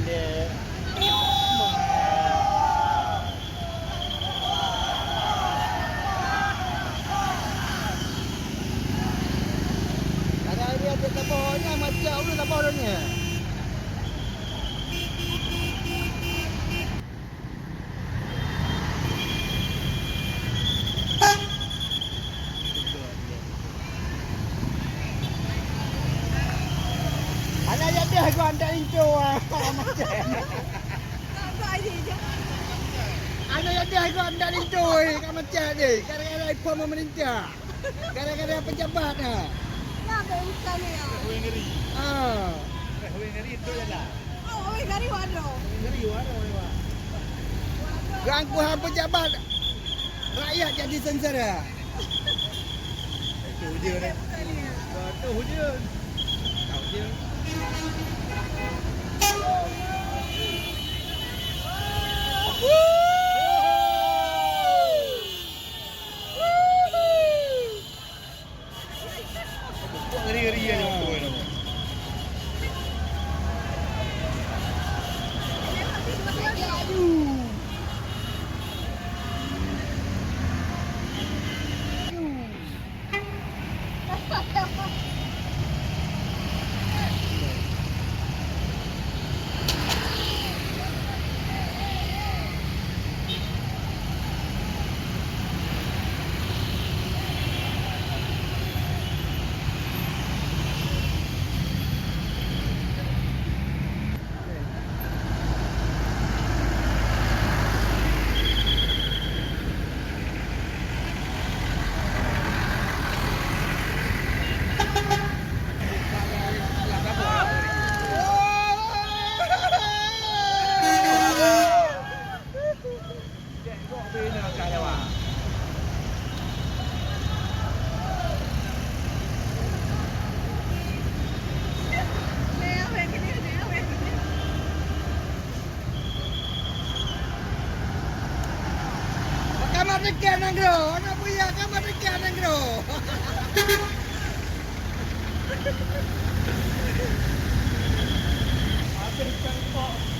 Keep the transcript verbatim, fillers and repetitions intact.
Ada idea cek saboh nya, macam ulun saboh dah nya. Anak yatim gua handak inco, ah, macam. Anak yatim gua handak inco, eh, kat macam ni. Gara-gara ikut pemerintah. Gara-gara pejabat dah. Lah, bukan ya. Weh ngeri. Ah. Weh ngeri tu je lah. Oh, weh ngeri waduh. Weh ngeri waduh lewat. Ganggu hak pejabat. Rakyat jadi sengsara. Itu hujan ni. Itu hujan. Tak hujan. Ngeri-ngeri aja betul nama. Ka mat dekat nanggroe, aneuk buya ka mat dekat nanggroe. Habéh cangkok.